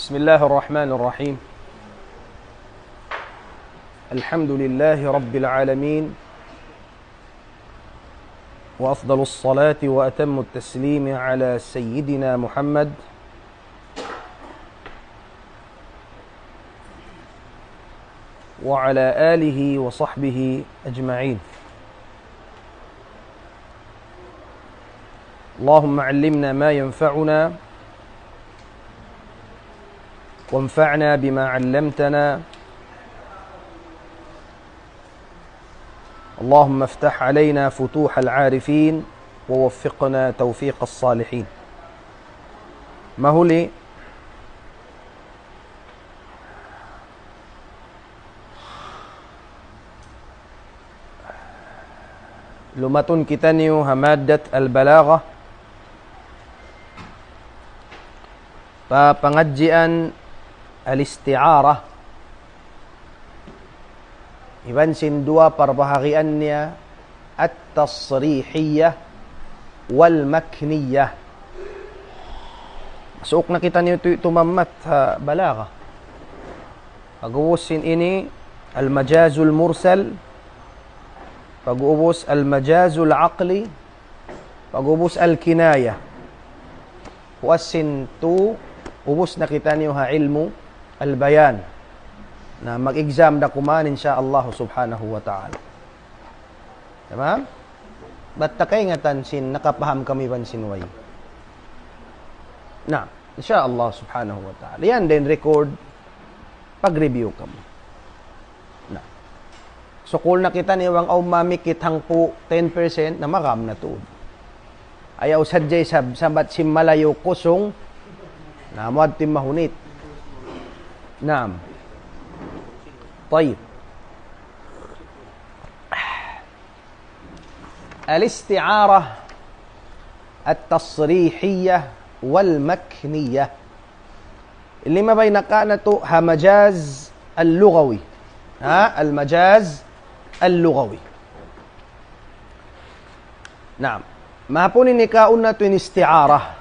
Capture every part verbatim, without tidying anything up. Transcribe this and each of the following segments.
بسم الله الرحمن الرحيم. الحمد لله رب العالمين، وأفضل الصلاة وأتم التسليم على سيدنا محمد وعلى آله وصحبه أجمعين. اللهم علمنا ما ينفعنا، وانفعنا بما علمتنا. اللهم افتح علينا فتوح العارفين، ووفقنا توفيق الصالحين. Mahuli, lumatun kitaniyu ha maddat al-balagha, pa pangadjian al-isti'arah, iban sin duwa parbahagian niya, at-tasrihiyah wal-makniyah. Suuk na kitaniyu tu-, tumammat ha balagha. Pag'ubus sin ini, al-majazul mursal, pag'ubus al-majazul aqli, pag'ubus al-kinayah. Puas sin tu, ubus na kitaniyu ha ilmu al-bayan. Na mag-exam da kuman, insya Allah subhanahu wa ta'ala. Tamam? Bat ta kaingatan sin nakapaham kami iban sin way. Na, insya Allah subhanahu wa ta'ala. Yan da in record, pag-review kamu. Na. Sukul na kitaniyu bang awn mamikit hangpu' ten percent na magam na tuud. Ayaw sadja isab, sabat sin malayu' kusung, na muad tim mahunit. Naam. Tayyib. Al-isti'arah at-tasrihiyah wal-makniyah. Lima bay naka natu' ha majaz al-lughawi. Ha? Al-majaz al-lughawi. Naam. Mahapun ini kaun natu' in isti'arah.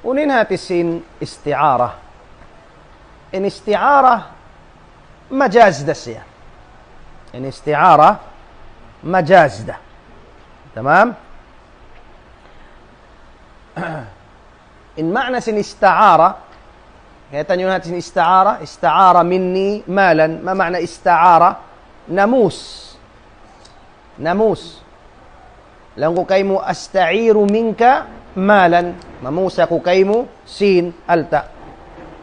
Unu in hati sin isti'arah. In isti'arah majaz da siya. In isti'arah majaz da. Tamam? In ma'na sin ista'ara, kaitan yun natin sin ista'ara, ista'ara minni malan, ma ma'na ista'ara, namus. Namus. Laung ku kaymu, asta'iru minka malan, mamusa ku kaymu sin alta'.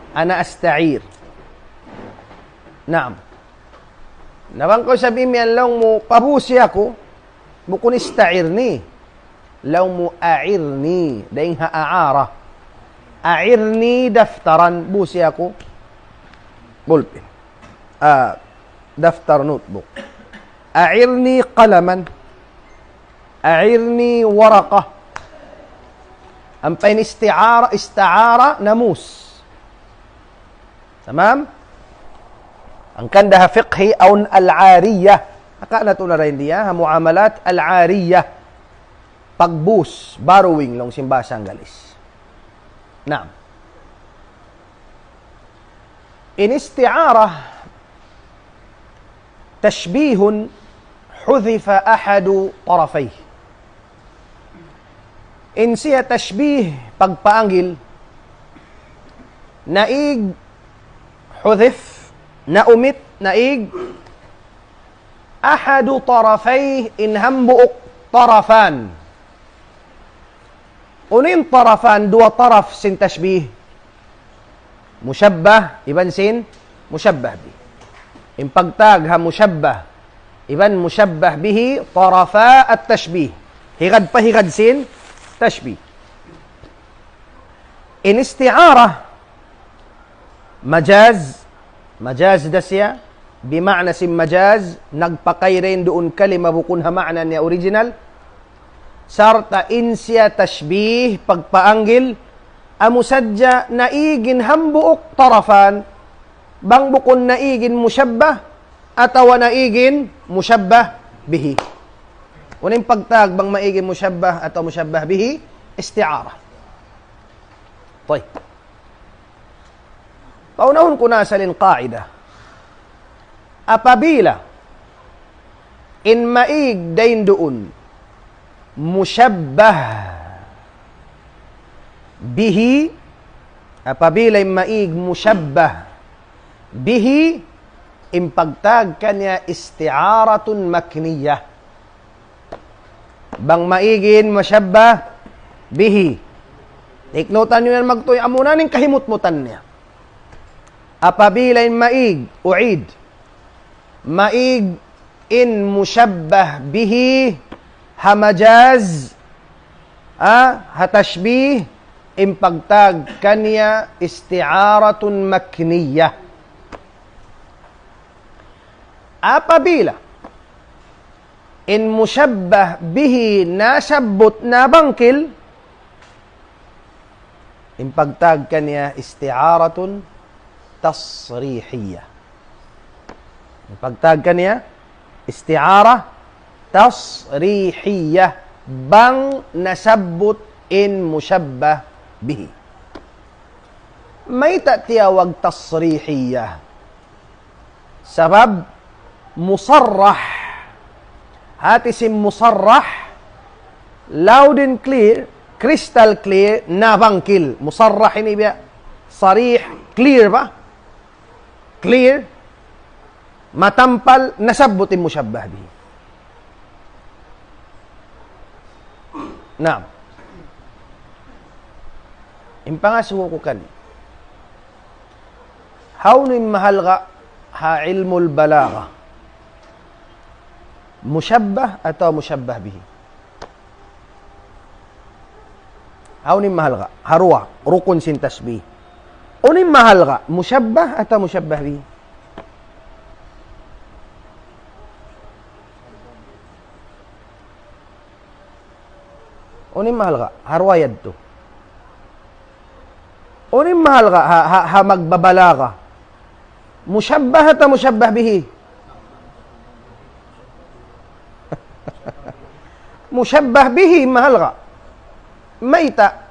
Ana asta'ir. Naam. Na bang kaw isab imiyan laung mu, pabusi aku, bukun ista'irni. Laung mu a'irni, dayn ha a'ara. A'irni daftaran, busi aku. Bulpin. Ah, daftar, notebook. A'irni qalaman. A'irni waraqah. Ampa in isti'ara, ista'ara, namus. Tamam? Hangkan da ha fiqhi awn al-ariyah. Naka natu' na dayn diya, ha muamalat al-ariyah. Pagbus, borrowing, laung sin bahasa Anggalis. Naam. In isti'arah tashbihun hudhifa ahadu tarafayh. In siya tashbih, pagpaanggil, naig, hudhif, naumit, naig, ahadu tarafayh, in hambuuk tarafan. Unu in tarafan, duwa taraf sin tashbih. Mushabbah, iban sin mushabbah bih. In pagtag ha mushabbah, iban mushabbah bihi, tarafa at-tashbih. Higad pa higad sin tashbih. In isti'arah, majaz, majaz da siya, bima'na sin majaz, nagpakay dayn duun kalima bukun ha ma'na niya original, sarta' in siya tashbih, pagpaanggil, amu sadja naig in hambuuk tarafan, bang bukun naig in mushabbah, atawa naig in mushabbah bihi. Unu in pagtag bang maig in mushabbah atawa mushabbah bihi, isti'arah. Tayyib. Paunahun ku na sa in qaida. Apabila in maig dayn duun mushabbah bihi, apabila in maig mushabbah bihi, in pagtag kaniya isti'aratun makniyah. Bang maig in mushabbah bihi. Tiknutan niyu yan magtuy, amuna in kahimutmutan niya. Apabila in maig, u'id. Maig in mushabbah bihi ha majaz, ah, ha tashbih, in pagtag kaniya isti'aratun makniyah. Apabila in mushabbah bihi nasabbut, nabangkil, in pagtag kaniya isti'aratun tasrihiyah. In pagtag kaniya isti'arah tasrihiyah bang nasabbut in mushabbah bihi. Mayta' tiyawag tasrihiyah? Sabab musarrah. Hati sin musarrah, loud and clear, crystal clear, nabangkil. Musarrah ini biya' sarih, clear ba? Clear, matampal, nasabbut in mushabbah bihi. Naam. In pangasubu ku kaniyu, hawnu in mahalga' ha ilmul balagha? Mushabbah atawa mushabbah bihi? Hawnu in mahalga'? Ha duwa rukun sin tashbih. Unu in mahalga'? Mushabbah atawa mushabbah bihi? Unu in mahalga'? Ha duwa yadtu. Unu in mahalga' ha, ha, ha magbabalagha? Mushabbah atawa mushabbah bihi? Mushabbah bihi mahalga'. Mayta'?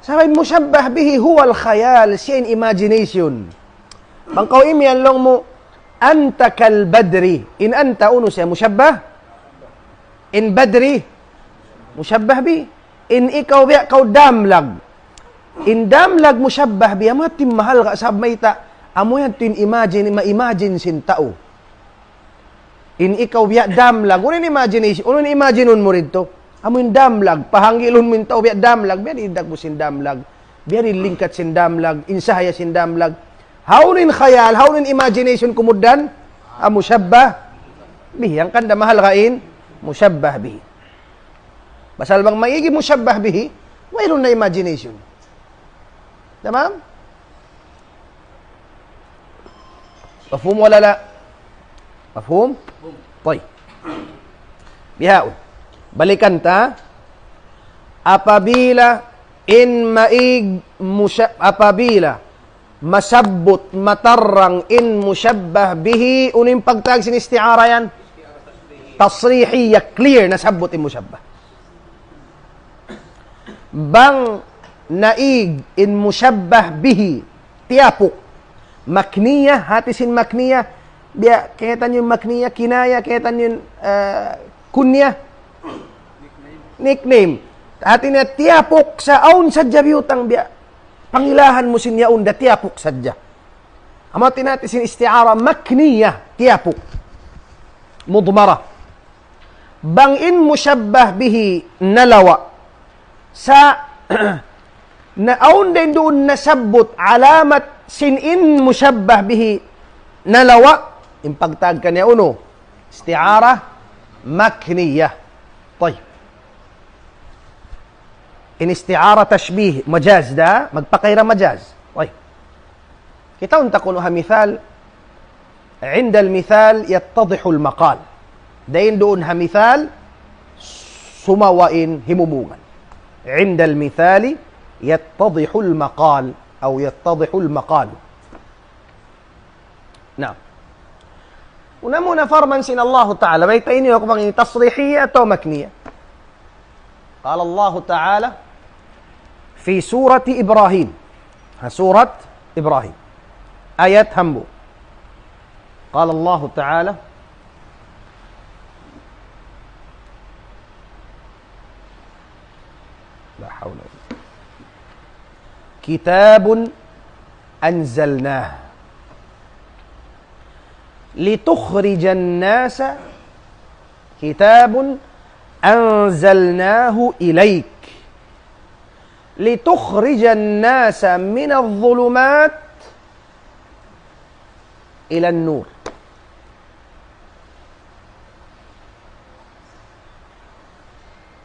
Sabab mushabbah bihi huwal khayal, siya in imagination. Bang kaw imiyan laung mu, anta kal badri. In anta unu siya mushabbah? In badri mushabbah bihi. In ikaw biya' kaw damlag. In damlag mushabbah bihi, amu yan in mahalga' sabab mayta', amu yan in imagine, ma-imagine sin tau. In ikaw biya' damlag, unu in imagination, unu in imagine-un mu didtu? Amu in damlag, pahanggilun mu in tau biya' damlag, biya' diin dagbus sin damlag, biya' diin lingkat sin damlag, in sahaya sin damlag. Hawnu in khayal, hawnu in imagination kumugdan? Amu mushabbah bihi, hangkan da mahalga' in mushabbah bihi. Pasal bang maig in mushabbah bihi, wayruun na imagination. Tamam? Mafhum wala la? Mafhum? Tayyib. Bihaun. Balikan ta. Apabila in maig musha-, apabila masabbut matarrang in mushabbah bihi, unu in pagtag sin isti'ara yan? Tasrihiyah, clear, nasabbut in mushabbah. Bang naig in mushabbah bihi, tiyapuk. Makniyah, hati sin makniyah, biya' kaitan niyu makniyah, kinaya, kaitan niyu, eh, kunyah, nickname. Hati niya tiyapuk sa awn sadja biyutang biya'. Pangilahan mu sin yaun da tiyapuk sadja. Amu hati niya sin isti'ara makniyah, tiyapuk. Mudmara. Bang in mushabbah bihi nalawa'. Sa' na awn dayn duun nasabbut alamat sin in mushabbah bihi nalawa'. In pagtag kaniya unu? Isti'ara makniyah. Tayyib. In isti'ara tashbih, majaz da, magpakay da majaz. Tayyib. Kitaun ta kunu' ha mithal, عند المثال يتضح المقال. Dayn duun ha mithal, sumawa in himumungan. عند المثال يتضح المقال أو يتضح المقال. Naam. Una-muna parman sin Allahu Ta'ala, bayta' niyu aku bang ini tasrihiyah atawa makniyah. قال الله تعالى في سورة إبراهيم. Ha, surat Ibrahim. Ayat hambuuk. قال الله تعالى، لا حول ولا قوة. كتاب أنزلناه لتخرج الناس، كتاب أنزلناه إليك لتخرج الناس من الظلمات إلى النور.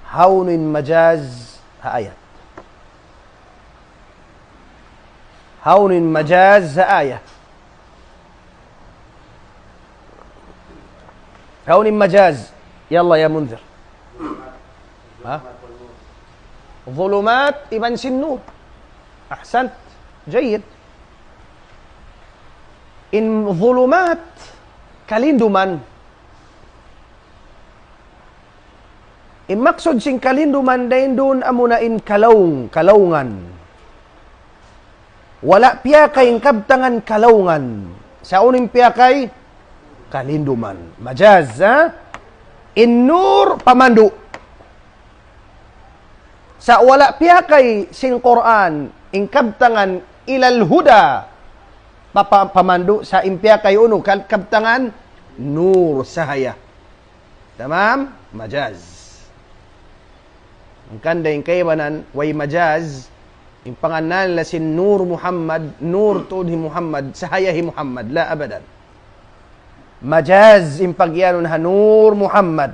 Hawnu in majaz ha ayat? Hawnu in majaz ha ayat? Hawnu in majaz? Yalla ya Munzir. Ha? Zulumat iban sin nur. Ahsant. Jayyid. In zulumat, kalinduman. In maksud sin kalinduman dayn duun amuna in kalaung, kalaungan. Wala' piyakay in kabtangan kalaungan. Sa' unu in piyakay? Kalinduman. Majaz, ha? In nur, pamandu'. Sa' wala' piyakay sin Qur'an in kabtangan ilal huda, papa-, pamandu', sa' in piyakay unu, kal-, kabtangan nur sahaya. Tamam? Majaz. Hangkan da in kaibanan, way majaz, in pangannal nila sin Nur Muhammad, nur tuud hi Muhammad, sahaya hi Muhammad, la abadan. Majaz in pagiyanun ha Nur Muhammad.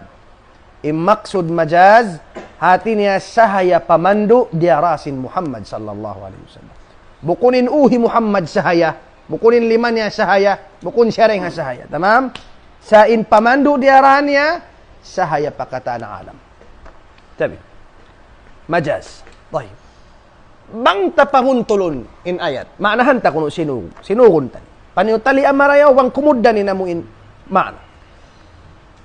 In maksud majaz, hati niya sahaya pamandu' diyara sin Muhammad sallallahu alayhi wasallam. Bukun in ū hi Muhammad sahaya, bukun in lima niya sahaya, bukun siya dayn ha sahaya. Tamam? Sa' in pamandu' diyara niya, sahaya pa katan alam. Tabi. Majaz. Tayyib. Bang ta panguntulun in ayat. Maanahan ta kunu' sinu-, sinugun ta. Paniyu tali amarayaw bang kumugdan in amu in maana.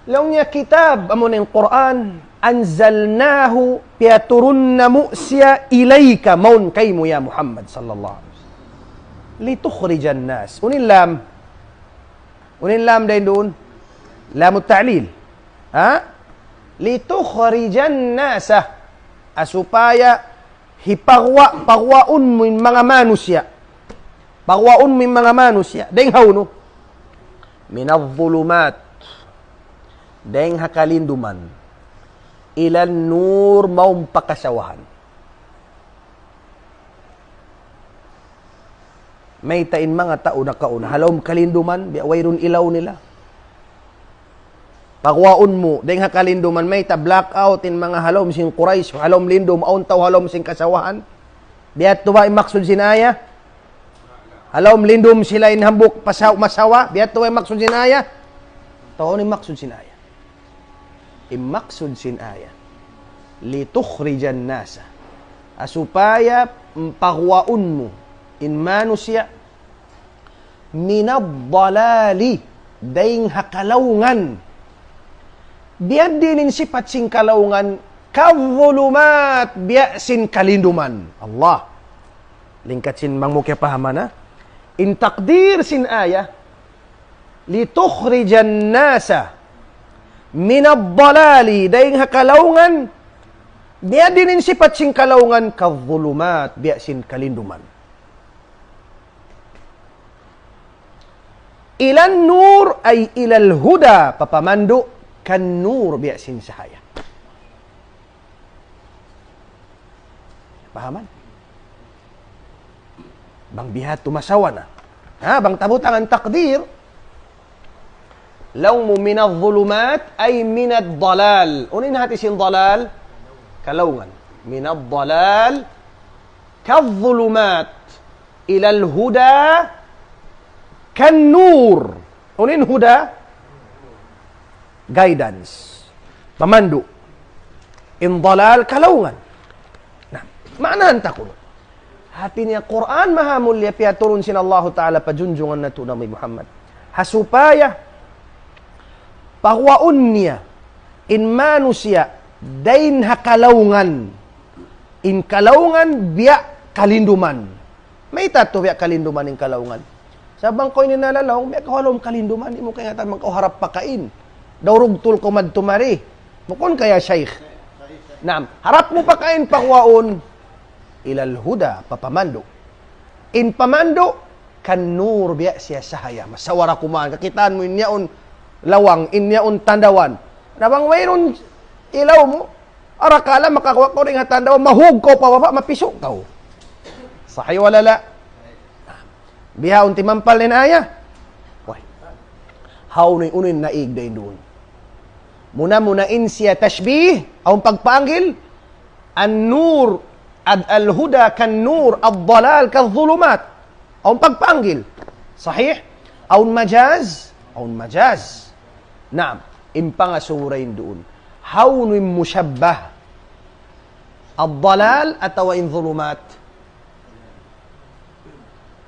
Laung niya kitab, amu in Qur'an, anzalnahu, piyaturun namu' siya ilayka, mawn kaymu ya Muhammad sallallahu alayhi wasallam. Litukhrijan nas. Unu in lam? Unu in lam dayn duun? Lamut ta'lil. Ha? Litukhrijan nasa. Ha supaya hipaguwa', paguwaun mu in manga manusiya'. Paguwaun mu in manga manusiya'. Dayn hawnu? Minadh dhulumat. Dayn ha kalinduman. Ilan nur, mawn pa kasawahan. Mayta' in manga tau nakauna, ha lawm kalinduman, biya' wayruun ilaw nila. Paguwaun mu, dayn ha kalinduman, mayta' blackout in manga ha lawm sin Quraysh, ha lawm lindum, awn tau ha lawm sin kasawahan. Biya' tu ba in maksud sin ayat? Ha lawm lindum sila in hambuuk pasaw-, masawa, biya' tu ba in maksud sin ayat? Tau in maksud sin ayat. In maksud sin ayat, litukhrijan nasa. Ha supaya paguwaun mu in manusiya' minadh dhalali, dayn ha kalaungan. Biya' diin in sipat sin kalaungan, kadh dhulumat, biya' sin kalinduman. Allah. Lingkat sin bang mu kiyapahaman, ha? In takdir sin ayat, litukhrijan nasa minadh dhalali, dayn ha kalaungan, biya' diin in sipat sin kalaungan, kadh dhulumat, biya' sin kalinduman. Ilan nur ay ilal huda, papamandu', kan nur, biya' sin sahaya. Pahaman? Bang biha' tu masawa na. Ha, bang tabutangan takdir. Laung mu minadh dhulumat ay minadh dhalal. Unu in hati sin dhalal? Kalaungan. Minadh dhalal kadh dhulumat ilal huda kan nur. Unu in huda? Guidance. Pamandu'. In dhalal kalaungan. Na, maanahan ta kunu'. Hati niya Qur'an maha mulia piyaturun sin Allahu Ta'ala pa junjungan natu' Nabi Muhammad. Ha supaya paguwaun niya in manusiya' dayn ha kalaungan. In kalaungan biya' kalinduman. Mayta' tu biya' kalinduman in kalaungan? Sa' bang kaw ini nalalaung, biya' kaw ha lawm kalinduman, di' mu kaingatan bang kaw harap pakain. Daurugtul kaw madtu mari. Bukun ka ya, Shaykh? Naam, harap mu pakain pakuwaun. Ilal huda, pa pamandu'. In pamandu', kan nur, biya' siya sahaya. Masawara kuman, kakitaan mu in yaun lawang, in yaun tandawan. Na bang wayruun ilaw mu, arakala' makakuwa' kaw dayn ha tandawan, mahug kaw pa baba', mapisu' kaw. Sahih wala la? Bihaun timampal in ayat. Way. Hawnu in, unu in naig dayn duun? Muna-muna in siya tashbih, awn pagpanggil, an-nur, ad-, al-huda kan-nur, ad-dalal kadh-dhulumat. Awn pagpanggil. Sahih? Awn majaz? Awn majaz. Naam, in pangasubu dayn duun. Hawnu in mushabbah? Ad-dalal atawa in dhulumat?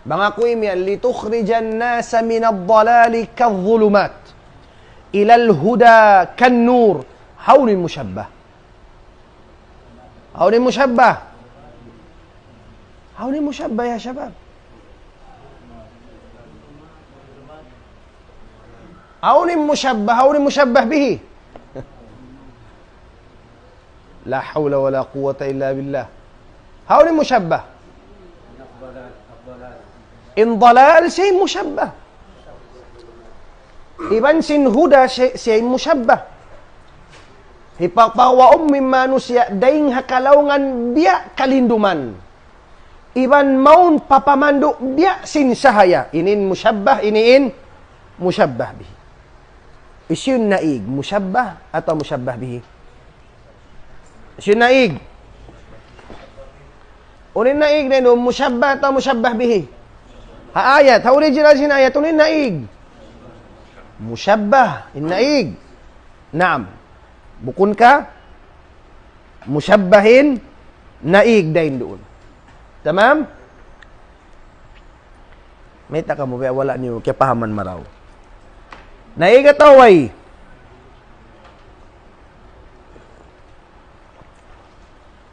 Bang aku imiyan, لتخرج الناس من الضلال كالظلمات إلى الهدى كالنور. Hawnu in mushabbah? Hawnu in mushabbah? Hawnu in mushabbah, ya shabab? Hawnu in mushabbah, hawnu in mushabbah bihi? لا حول ولا قوة إلا بالله. Hawnu in mushabbah? In dalal, siya in mushabbah. Iban sin huda, siya, siya in mushabbah. Hipapawa ummi manusiya' dayn ha kalaungan biya' kalinduman. Iban mawn pa pamandu' biya' sin sahaya. Ini in mushabbah, ini in mushabbah bihi. Hisiyu in naig, mushabbah atawa mushabbah bihi? Hisiyu in naig? Unu in naig dayn duun, mushabbah atawa mushabbah bihi? Ha ayat, ha original sin ayat, unu in naig? Mushabbah, in naig. Naam. Bukun ka mushabbah in naig dayn duun. Tamam? Mayta' kamu, biya' wala' niyu kiyapahaman marayaw. Naig atawa way?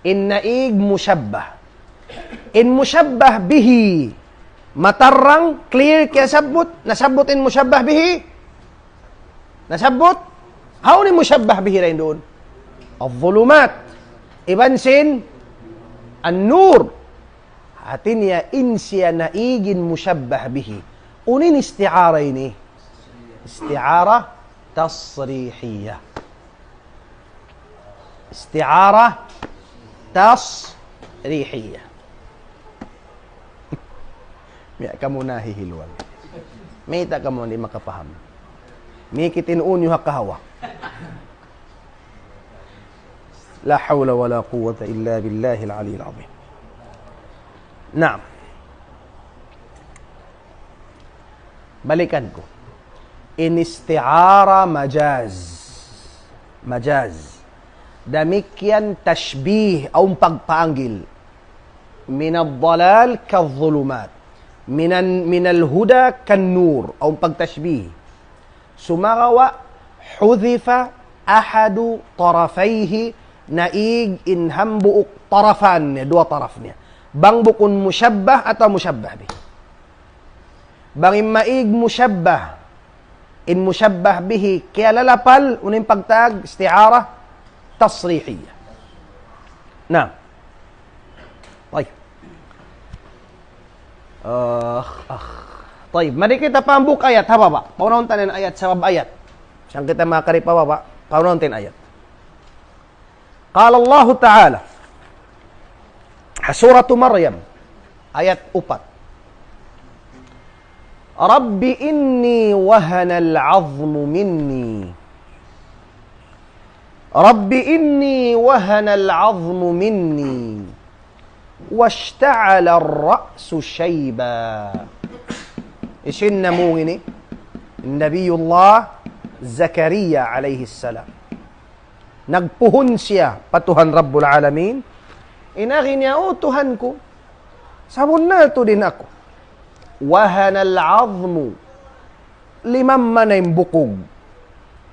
In naig mushabbah. In mushabbah bihi. Matarrang, clear, kiyasabbut. Nasabbut in mushabbah bihi? Nasabbut? Hawnu in mushabbah bihi dayn duun? Adh-dhulumat. Iban sin an-nur. Hati niya in siya naig in mushabbah bihi. Unu in isti'ara ini? Isti'ara tasrihiyah. Isti'ara tasrihiyah. Biya' kamu nahihiluan. Mayta' kamu di' makapaham? Mikitin unyu ha kahawa. لا حول ولا قوة إلا بالله العلي العظيم. Naam. Balikan ku. In isti'ara majaz. Majaz. Damikkiyan tashbih, awn pagpanggil. من الضلال كالظلمات. من، من الهدى كالنور. Awn pagtashbih. Sumagawa', حذف أحد طرفيه, naig in hambuuk tarafan niya, duwa taraf niya. Bang bukun mushabbah atawa mushabbah bihi. Bang in maig mushabbah, in mushabbah bihi, kiyalalapal, unu in pagtawag, isti'ara tasrihiyah. Na. Tayyib. Ah, ah. Tayyib, mari kita pa hambuuk ayat, ha baba'. Paunahun ta in ayat, sabab ayat. Sa' kita makari pa baba', paunahun ta in ayat. قال الله تعالى, ha Suratu Maryam, ayat upat. رب إني وهن العظم مني. رب إني وهن العظم مني واشتعل الرأس شيبا. Hisiyu in namung ini? Nabiyullah Zakariya alayhi salam. Nagpuhun siya pa Tuhan Rabbul Alamin. In agi niya, "O Tuhan ku, sabunnal tuud in aku. وهن العظم, limamma na in bukug."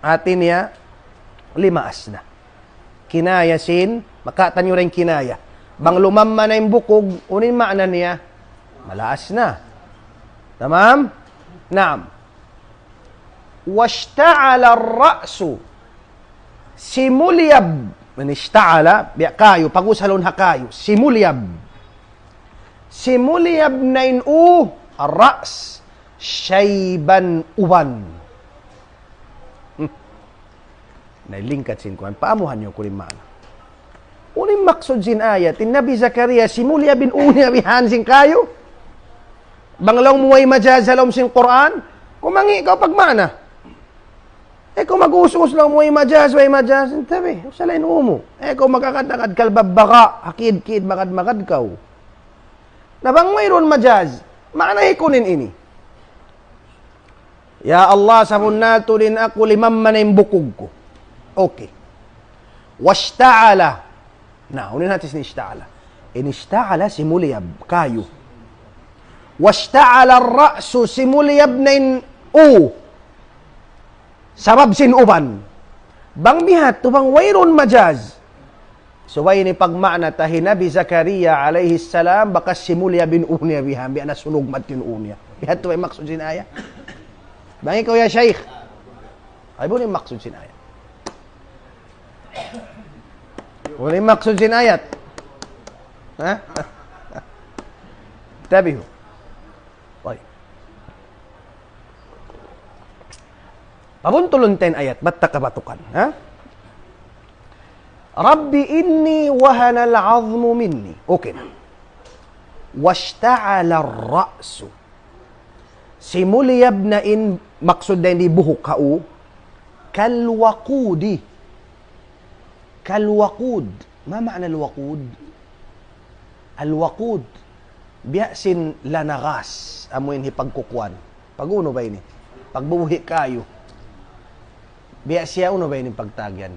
Hati niya, limaas na. Kinaya sin, makataniyu rin kinaya. Bang lumamma na in bukug, unu in maana niya? Malaas na. Tamam? Naam. واشتعل الرأس. Simuliyab. Ini ishta'ala, biya' kayu, pag-usalun ha kayu. Simuliyab. Simuliyab na in u, الرأس, شيبا, uban. Hmm. Na lingkat sin kuwan, paamuhan niyu kunu' in maana. Unu in maksud sin ayat, in Nabi Zakaria, simuliyab in u niya bihan sin kayu. Bang laung mu way majaz ha lawm sin Qur'an, kumangi' kaw pagmaana. Eh, kaw mag-us-us laung mu way majaz, way majaz, tabi, usala in u mu. Eh, kaw mag-akad-akad kalbabbaga, hakid-kid, magad-magad kaw. Na bang wayruun majaz, maana hi kunin ini. Ya Allah, sabunnal tuud in aku limamma na in bukug ku. Okay. واشتعل. Na, unu in hati sin ishta'ala? In ishta'ala simuliyab, kayu. واشتعل الرأس, simuliyab na in u. Sabab sin uban. Bang biya' hādtu, bang wayruun majaz. Subay ini pagmaana ta hi Nabi Zakaria alayhi salam, bakas simuliyab in u niya bihan, biya' na sunug mat in u niya. Biya' hādtu in maksud sin ayat. Bang ikaw ya Shaykh. Ay, unu in maksud sin ayat? Unu in maksud sin ayat? Ha? Tabi hu. Tayyib. Pabuntulun ta in ayat, bat ta kabatukan, ha? رب إني وهن العظم مني. Okay na. واشتعل الرأس. Simuliyab na in, maksud na in di buhuk ha u, كالوقود. كالوقود. ما معنى الوقود؟ الوقود. Biya' sin lanagas, amu in hipagkukuan. Pag-unu ba ini? Pagbubuhi' kayu. Biya' siya unu ba ini pagtawag yan?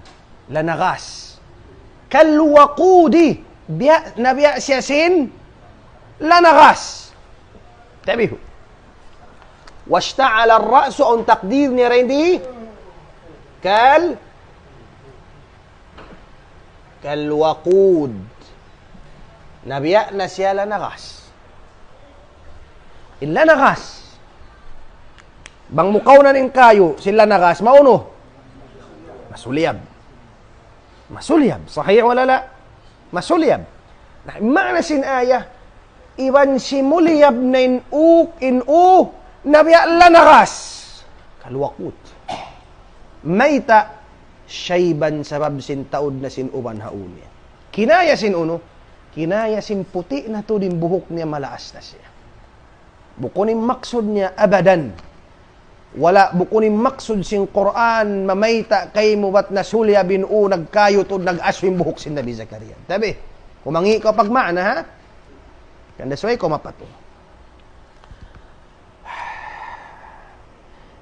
Lanagas. كالوقود. Biya', na biya' siya sin lanagas. Tabi hu. واشتعل الرأس, awn takdir niya dayn di. Kal, كالوقود. Na biya' na siya lanagas. In lanagas. Bang mu kawnan in kayu, sin lanagas, maunu? Masuliyab. Masuliyab. Sahih wala la? Masuliyab. Na, maana sin ayat, iban simuliyab na in u, in u, na biya' lanagas. كالوقود. Mayta', شيبا, sabab sin taud na sin uban ha u niya. Kinaya sin unu? Kinaya sin puti' na tuud in buhuk niya, malaas na siya. Bukun in maksud niya abadan. Wala', bukun in maksud sin Qur'an, mamayta' kaymu bat na suliyab in u, nagkayu tuud, nag-asu in buhuk sin Nabi Zakaria. Tabi, kumangi' kaw pagmaana, ha? Hangkan subay kaw mapatut.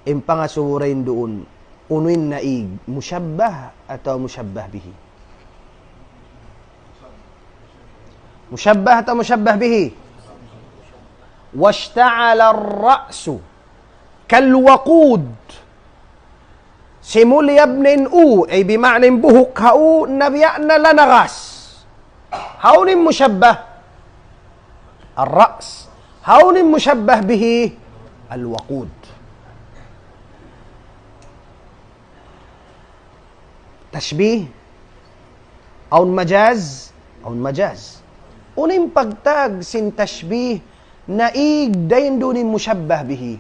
In pangasubu dayn duun, unu in naig, mushabbah atawa mushabbah bihi? Mushabbah atawa mushabbah bihi? واشتعل الرأس كالوقود. Simuliyab na in u, ay bima'na in buhuk ha u, na biya' na lanagas. Hawnu in mushabbah? الرأس. Hawnu in mushabbah bihi? الوقود. Tashbih. Awn majaz. Awn majaz. Unu in pagtawag sin tashbih, naig dayn duun in mushabbah bihi?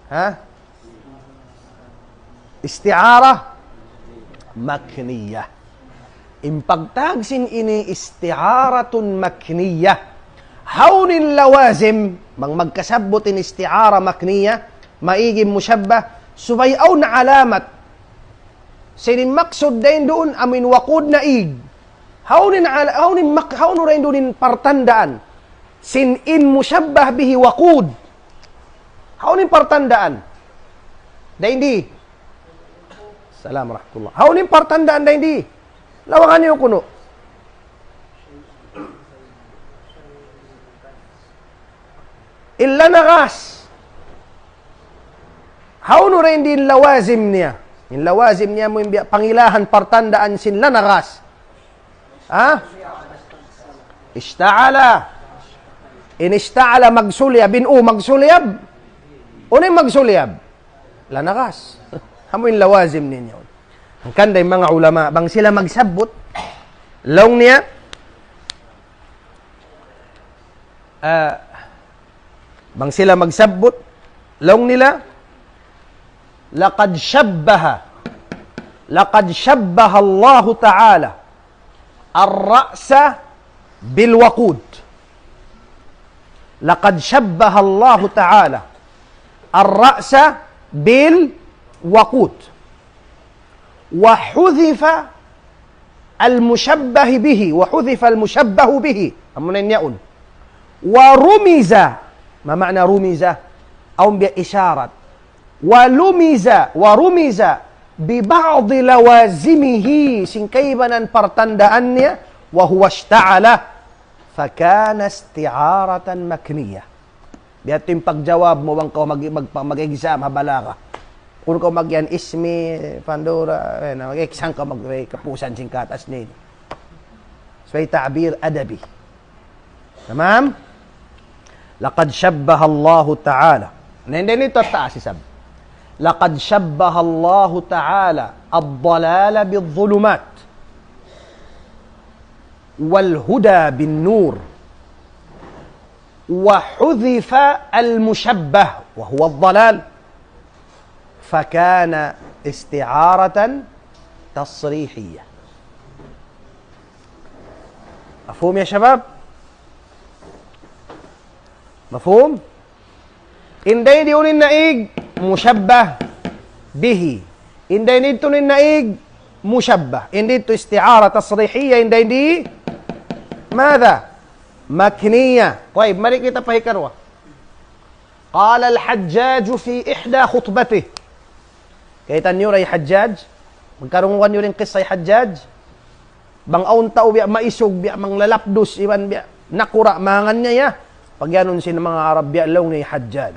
Ha? Isti'ara makniyah. In pagtawag sin ini isti'aratun makniyah. Hawnu in lawazim, bang magkasabbut in isti'ara makniyah, maig in mushabbah, subay awn alamat. Sin in maksud dayn duun, amu in waqud naig. Hawnu in ala-, hawnu in mak-, hawnu dayn duun in partandaan. Sin in mushabbah bihi waqud. Hawnu in partandaan? Dayn di. Salam rahmatullah. Hawnu in partandaan dayn di? Lawagan niyu kunu'. In lanagas. Hawnu dayn di in lawazim niya? In lawazim niya amu in biya' pangilahan partandaan sin lanagas. Ha? Ishta'ala. In ishta'ala magsulyab, in u magsulyab. Unu in magsulyab? Lanagas. Amu in lawazim niya. Hangkan da in manga ulama, bang sila magsabbut, laung niya, ah, bang sila magsabbut, laung nila, لقد شبه، لقد شبه الله تعالى الرأس بالوقود. لقد شبه الله تعالى الرأس بالوقود. وحذف المشبه به، وحذف المشبه به. Amu na in yaun. ورمز. ما معنى رمز؟ Awn biya' isharat. ولمز، ورمز ببعض لوازمه, sin kaibanan partandaan niya, وهو اشتعل، فكان استعارة مكنية. Biya' ha yan in pagjawab mu bang kaw mag-, mag-, mag-exam ha balagha. Kunu' kaw mag-iyan ismi, pandura, eh, na, mag-exam kaw mag-, eh, kapusan sin katas niya. Subay ta'bir adabi. Tamam? لقد شبه الله تعالى. Na, in dayn ha taas isab. لقد شبه الله تعالى الضلال بالظلمات والهدى بالنور وحذف المشبه وهو الضلال فكان استعارة تصريحية. مفهوم يا شباب؟ مفهوم؟ In dayn di unu in naig mushabbah bihi. In dayn di unu in naig mushabbah. In di isti'ara tasrihiyya, in dayn di ماذا؟ Makniyya. Tayyib, mari kita pa hikarwa. قال الحجاج في إحدى خطبته. Kaitan niyu da hi Hajjaj? Magkarungugan niyu da in kissa hi Hajjaj? Bang awn tau biya' maisug, biya' manglalapdus, iban biya' nakura' mangan niya, ya. Pagyanun sin manga Arab, biya' laung niya hi Hajjaj.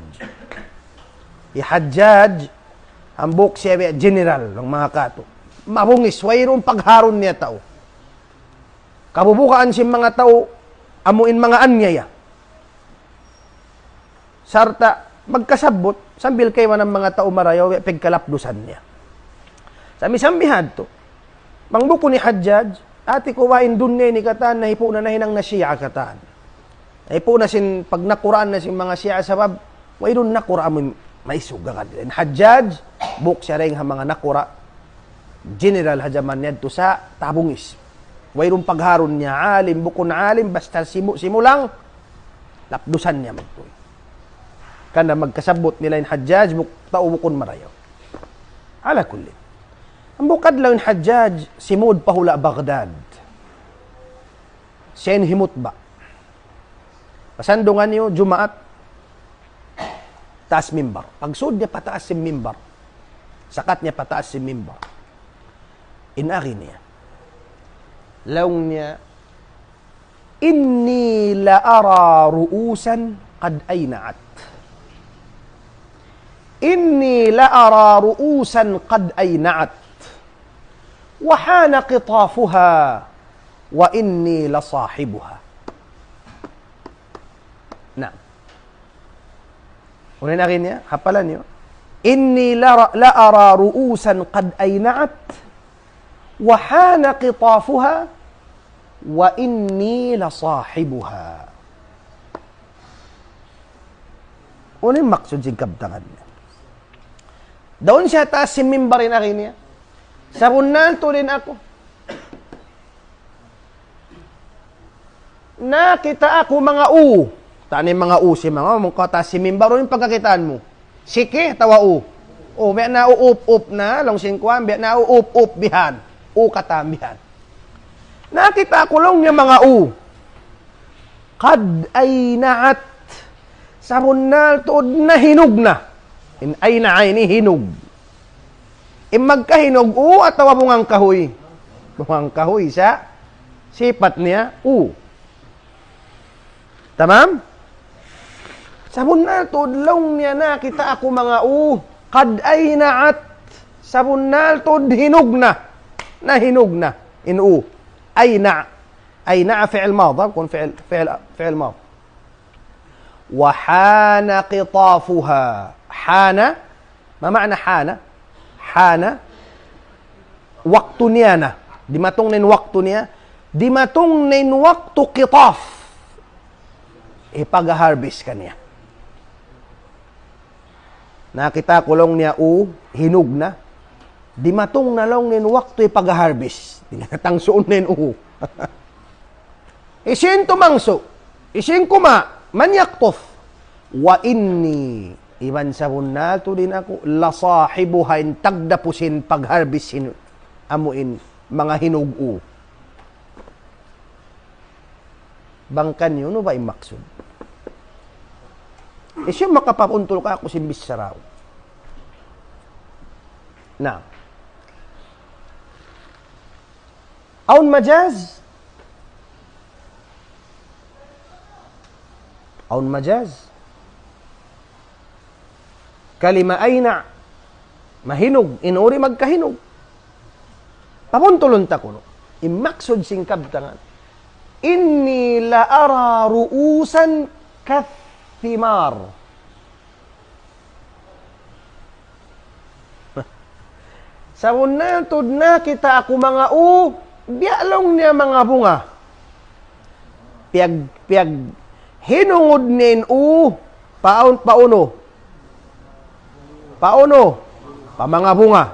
Hi Hajjaj, hambuuk siya biya' general, bang manga katu'. Mabungis, wayruun pagharun niya tau. Kabubukaan sin manga tau, amu in manga anyaya. Sarta' magkasabbut, sambil kaibanan manga tau marayaw, pagkalapdusan niya. Sambi-sambi hadtu. Bang bukun hi Hajjaj, hati ku ba in dunya ini katan, nahipu' na nahinang na Shia katan. Nahipu' na sin pagnakuraan na sin manga Shia sabab, wayruun nakura' amu in maisug agad. In Hajjaj, buk siya dayn ha manga nakura', general ha jaman niya yadtu sa' tabungis. Wayruun pagharun niya, alim, bukun alim, basta simu-, simulang, lapdusan niya magtuy. Hangkan da magkasabbut nila in Hajjaj, buk-, tau bukun marayaw. Ala kullin. Hambuuk adlaw in Hajjaj, simud pa hula' Baghdad. Siya in himutba'. Pasandungan niyu, Jumaat, taas mimbar. Pagsud niya pataas sin mimbar. Sakat niya pataas sin mimbar. In agi niya. Laung niya, إني لأرى رؤوسا قد أينعت. إني لأرى رؤوسا قد أينعت. وحان قطافها وإني لصاحبها. Naam. Unu in agi niya, hapalan niyu. إني لر-، لأرى رؤوسا قد أينعت وحان قطافها وإني لصاحبها. Unu in maksud sin kabtangan niya? Duun siya ha taas sin mimbar in agi niya. Sabunnal tuud in aku. Nakakita' aku manga u. Tani manga u sin manga, manga kata sin mimbar, unu in pagkakitaan mu? Siki atawa u? U, biya' na u up, up na, laung sin kuwan, biya' na u up, up bihan. U katan bihan. Nakakita' aku laung niya manga u. قد أينعت. Sabunnal tuud nahinug na. In ayna'a ini hinug. In magkahinug, u atawa bungang kahuy? Bungang kahuy sa' sipat niya, u. Tamam? Sabunnal tuud laung niya nakakita' aku manga u. قد أينعت. Sabunnal tuud hinug na. Nahinug na. In u. أينع. أينع فعل ماض, ha? Kun fi'il, fi'il, fi'il madh. وحان قطافها. حان, ما معنى حان؟ حان, waktu niya na. Dimatung na in waktu niya. Dimatung na in waktu qitaf. Hipag-harvest kaniya. Nakita' ku laung niya u, hinug na. Dimatung na laung niya in waktu hipag-harvest. Di' na tangsuun na in u. Hisiyu in tumangsu? Hisiyu in kuma'? من يقطف؟ وإني, iban sabunnal tuud in aku, لصاحبها, in tagdapu sin pag-harvest sin amu in manga hinug u. Bang kaniyu, unu ba in maksud? Hisiyu in makapabuntul kāku' sin bichara ku? Na. Awn majaz? Awn majaz? Kalima ayna', mahinug, in u di' magkahinug. Pabuntulun ta kunu'. In maksud sin kabtangan, إني لأرى رؤوسا كالثمار. Sabunnal tuud nakita' aku manga u, biya' laung niya manga bunga. Piyag, piyaghinungud niya in u, paun, paunu? Paunu? Pa manga bunga.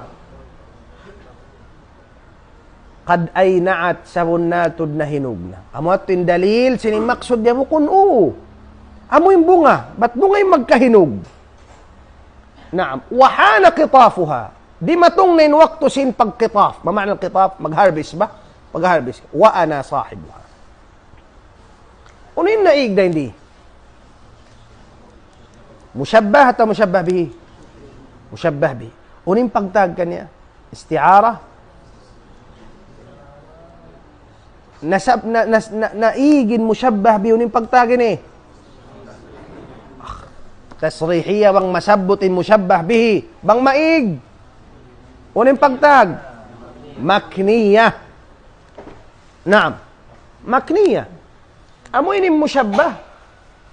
قد أينعت, sabunnal tuud nahinug na. Amu yadtu in dalil, sin maksud niya bukun u. Amu in bunga, bat bunga in magkahinug. Naam, وحان قطافها. Dimatung na in waktu sin pag-qitaf. ما معنى القطاف? Mag-harvest ba? Pag-harvest. وأنا صاحبها. Unu in naig dayn di? Mushabbah atawa mushabbah bihi? Mushabbah bihi. Unu in pagtawag kaniya? Isti'ara. Nasab, na, nas, na, naig in mushabbah bihi, unu in pagtawag ini? Tasrihiyya bang masabbut in mushabbah bihi. Bang maig, unu in pagtawag? Makniyya. Naam. Makniyya. Amu ini mushabbah.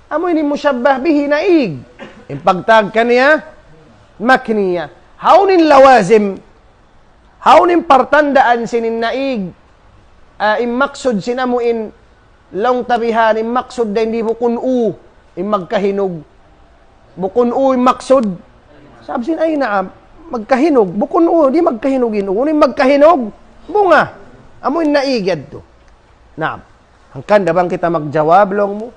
Amu ini mushabbah bihi naig. In pagtawag kaniya, makniyya. Hawnu in lawazim? Hawnu in partandaan sin in naig? Ah, in maksud sin amu in laung ta bihan, in maksud dayn di bukun u, in magkahinug. Bukun u in maksud. Sabab sin ay naam, magkahinug. Bukun u, di' magkahinug in u. Unu in magkahinug? Bunga. Amu in naig yadtu. Naam. Hangkan da bang kita magjawab laung mu,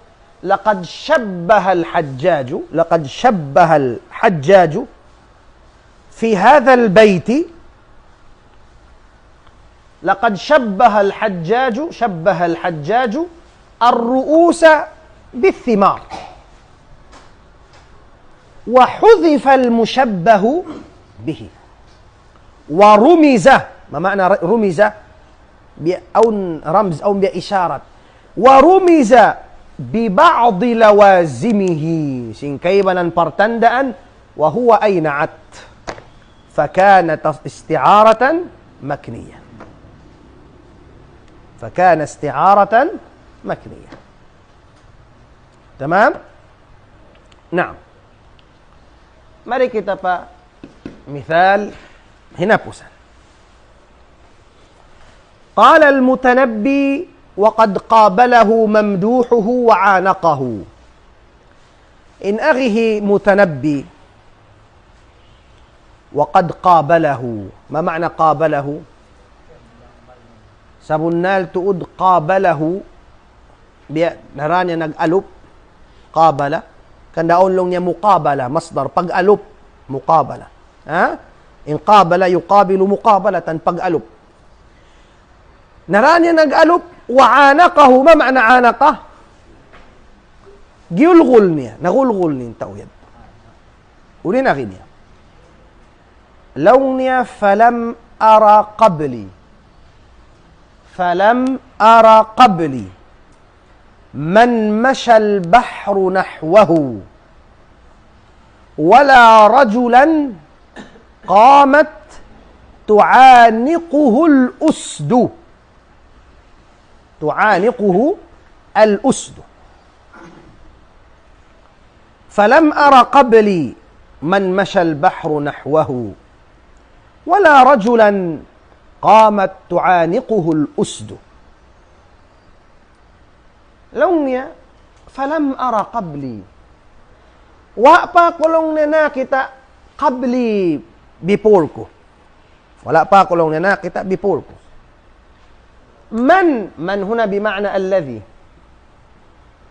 لقد شبه الحجاج، لقد شبه الحجاج في هذا البيت، لقد شبه الحجاج، شبه الحجاج الرؤوس بالثمار، وحذف المشبه به. ورمز، ما معنى ر-، رمز؟ Biya' awn ramz, awn biya' isharat. ورمز ببعض لوازمه. Sin kaibanan partandaan, وهو أينعت. فكان تص-، استعارة مكنية. فكان استعارة مكنية. Tamam? Naam. Mari kita pa misal hinapusan. قال المتنبي: وقد قابله ممدوحه وعانقه. In agi hi Mutanabbi, وقد قابله. ما معنى قابله؟ Sabunnal tuud qabalahu, biya' na ra niya nag-alup, qabala. Hangkan da awn laung niya muqabala, masdar, pag-alup, muqabala. Ha? In qabala yuqabilu muqabalatan, pag-alup. Na ra niya nag-alup, وعانقه, ما معنى عانقه؟ Giyulgul niya, nagulgul niya in tau yan. Uli na rin niya. Laung niya, فلم أر قبلي، فلم أر قبلي من مشى البحر نحوه، ولا رجلا قامت تعانقه الأسد. تعانقه الأسد. فلم أر قبلي من مشى البحر نحوه، ولا رجلا قامت تعانقه الأسد. Laung niya, فلم أر قبلي. Wa' pa aku laung niya nakakita' قبلي, before ku. Wala' pa aku laung niya nakakita' before ku. من, من هنا بمعنى الذي.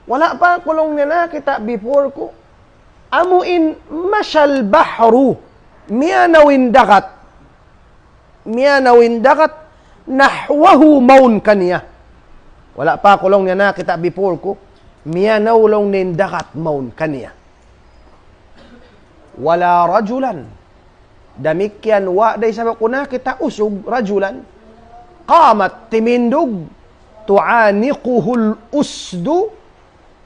Wala' pa aku laung niya nakakita' before ku. Amu in مشى البحر, miyanaw in dagat. Miyanaw in dagat, نحوه, mawn kaniya. Wala' pa aku laung niya nakakita' before ku. Miyanaw laung niya in dagat, mawn kaniya. ولا رجلا. Damikkiyan wa' da isab aku nakakita' usug, رجلا. قامت, timindug, تعانقه الأسد,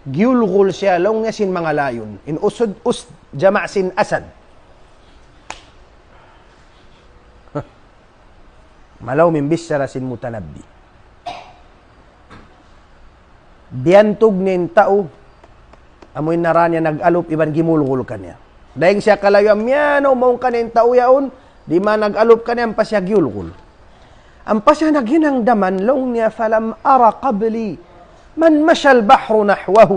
giyulgul siya laung niya sin manga layun. In usud, usd, jama' sin asad. Malaw min bichara sin Mutanabbi. Biyantug niya in tau, amu in nara niya nag-alup iban gimulgul kaniya. Dayng siya kalayu, miyanaw mawn kaniya in tau yaun, di' man nag-alup kaniya, ampa siya giyulgul. Ampa siya naghinang daman, laung niya, فلم أر قبلي من مشى البحر نحوه.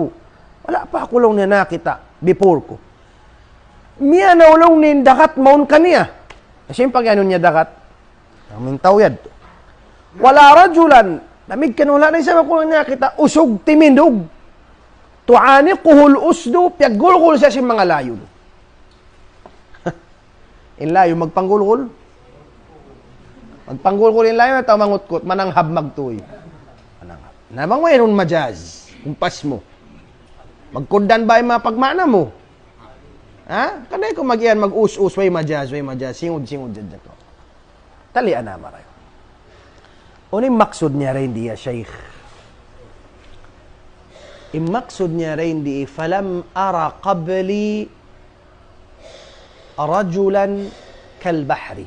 Wala' pa aku laung niya nakakita', before ku. Miyanaw laung niya in dagat mawn kaniya. Siyempre, anu niya dagat? Amu in tau yadtu. ولا رجلا, damikkiyan wala' da isab aku nakakita' usug timindug. تعانقه الأسد, piyaggulgul siya sin manga layun. In layun magpanggulgul. Magpanggulgul in layun, atawa mangutkut, mananghab magtuy. Mananghab. Na bang wayruun majaz, kumpas mu. Magkugdan ba in manga pagmaana mu? Ha? Kanay ku magiyan mag-us-us, way majaz, way majaz, singud-singud dyan dyan ku. Talian na marayaw. Unu in maksud niya dayn di, ya Shaykh? In maksud niya dayn di, فلم أر قبلي رجلا كالبحر.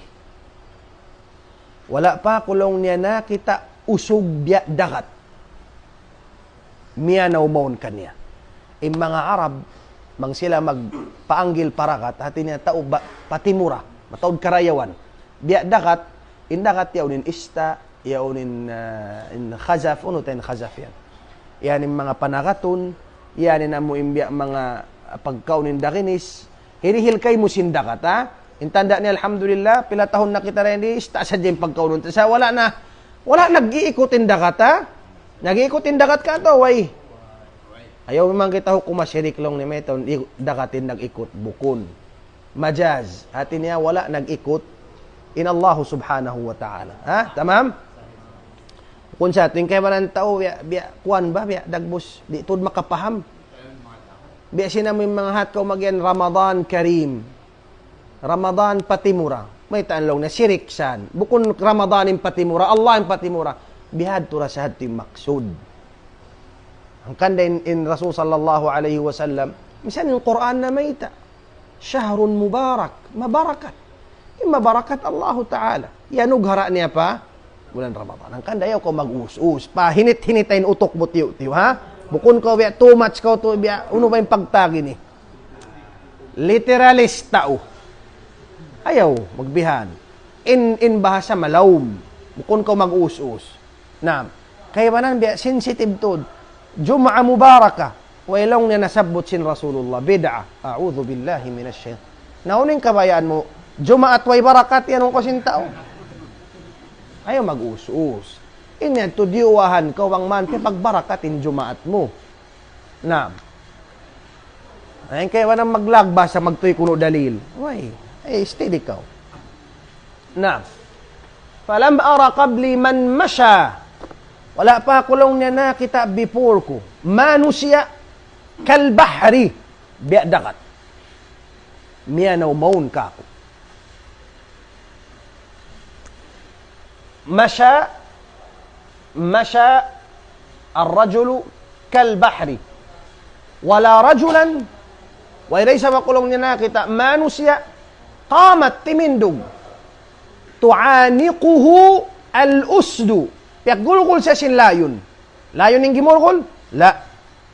Wala' pa aku laung niya nakakita' usug biya' dagat. Miyanaw mawn kaniya. In manga Arab, bang sila magpaanggil pa dagat, hati niya tau ba, patimura, mataud karayawan. Biya' dagat, in dagat yaun in ista, yaun in, ah, in khazaf, unu ta in khazaf yan? Yan in manga panagatun, yan in amu in biya' manga pagkaun in daginis, hirihil kaymu sin dagat, ha? In tanda' niya, alhamdulillah, pila tahun na kita dayn di, ista sadja in pagkaunun. Sa' wala' na, wala' nag-iikut in dagat, ha? Nag-iikut in dagat ka to, way. Ayaw man kita hukuma sirik laung niya, mayta' in dagat in nag-ikut, bukun. Majaz, hati niya wala' nag-ikut in Allahu subhanahu wa ta'ala. Ha? Tamam? Bukun sa, tuwing kaibanan tau, biya', biya', kuwan ba, biya', dagbus, di' tuud makapaham. Biya' sin amu in manga hat kaw magiyan Ramadan Kareem. Ramadan patimura. Mayta' laung niya sirik san. Bukun Ramadan in patimura, Allah in patimura. Bihadtu ra sa hadtu in maksud. Hangkan da in, in Rasul sallallahu alayhi wasallam, misan in Qur'an na mayta', شهر مبارك, mabarakat. In mabarakat Allahu Ta'ala. Iyanughara niya pa bulan Ramadan. Hangkan da ayaw kaw mag-us-us. Pahinit-hinit in utuk mu tiyu'-tiyu', ha? Bukun kaw biya' too much kaw tu biya', unu ba in pagtawag ini? Literalist tau. Ayaw, magbihan. In, in bahasa malaum. Bukun kaw mag-us-us. Naam. Kaibanan biya' sensitive tuud. Jumu'ah mubarakah. Way laung niya nasabbut sin Rasulullah. Bid'ah. A'udhu billahi minash shaytan. Na unu in kabayaan mu, Jumaat way barakat yan, unu kaw sin tau. Ayaw mag-us-us. Ini yadtu diyuwahan kaw bang man piyagbarakat in Jumaat mu. Naam. Ay, kaya wala' maglagbasa, magtuy kunu' dalil. Way, ay, steady kaw. Naam. فلم أر قبلي من مشى. Wala' pa aku laung niya nakakita' before ku. Manusiya' كالبحر. Biya' dagat. Miyanaw mawn kāku'. مشى، مشى الرجل كالبحر. ولا رجلا, way da isab aku laung niya nakakita' manusiya', قامت, timindug, تعانقه الأسد. Piyaggulgul siya sin layun. Layun in gimulgul? La.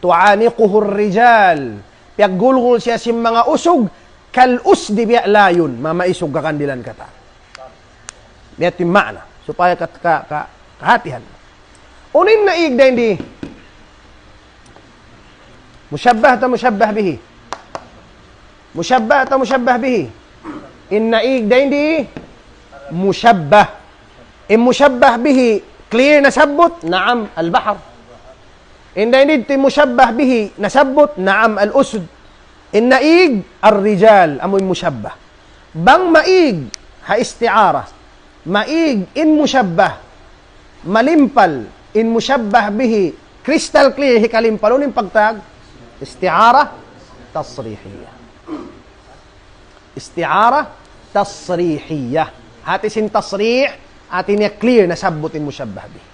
تعانقه الرجال. Piyaggulgul siya sin manga usug, kal usdi, biya' layon, mamaisug kakandilan katan. Biya' tu in maana. Supaya kat-, ka-, ka-, kahatihan. Unu in naig dayn di? Mushabbah atawa mushabbah bihi? Mushabbah atawa mushabbah bihi? In naig dayn di mushabbah. In mushabbah bihi, clear nasabbut? Naam, al-bahr. In dayn di mushabbah bihi nasabbut? Naam, al-usd. In naig, ar-rijal, amu in mushabbah. Bang maig ha isti'ara, maig in mushabbah, malimpal in mushabbah bihi, crystal clear, hikalimpal, unu in pagtag? Isti'ara tasrihiyya. Isti'ara tasrihiyya. Hati sin tasrih, hati niya clear, nasabbut in mushabbah bihi.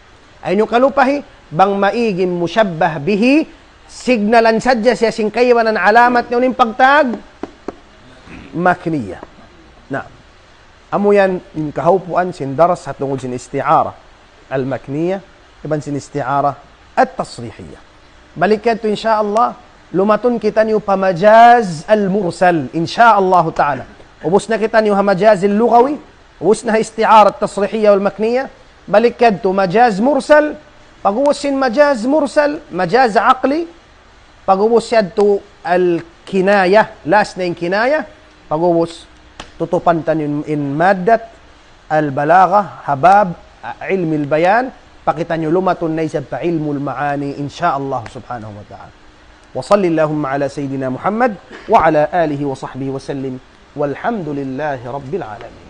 Ayaw niyu kalupahi, bang maig in mushabbah bihi, signalan sadja siya sin kaibanan alamat niya, unu in pagtag? Makniyya. Na, amu yan in kahaupuan sin dars ha tungud sin isti'ara al-makniyya, iban sin isti'ara at-tasrihiyya. Balik yadtu, insya Allah, lumatun kitaniyu pa majaz al-mursal, insya Allah ta'ala. Ubus na kitaniyu ha majaz al-lughawi, ubus na ha isti'ara at-tasrihiyya wal-makniyya, balik yadtu majaz mursal, pag'ubus sin majaz mursal, majaz aqli, pag'ubus yadtu al-kinaya, last na in kinaya, pag'ubus tutupan taniyu in, in maddat al-balagha, ha bab, ah, ilmi al-bayan, pa kitaniyu lumatun na isab pa ilmu al-ma'ani, insya Allah subhanahu wa ta'ala. وصل اللهم على سيدنا محمد وعلى آله وصحبه وسلم، والحمد لله رب العالمين.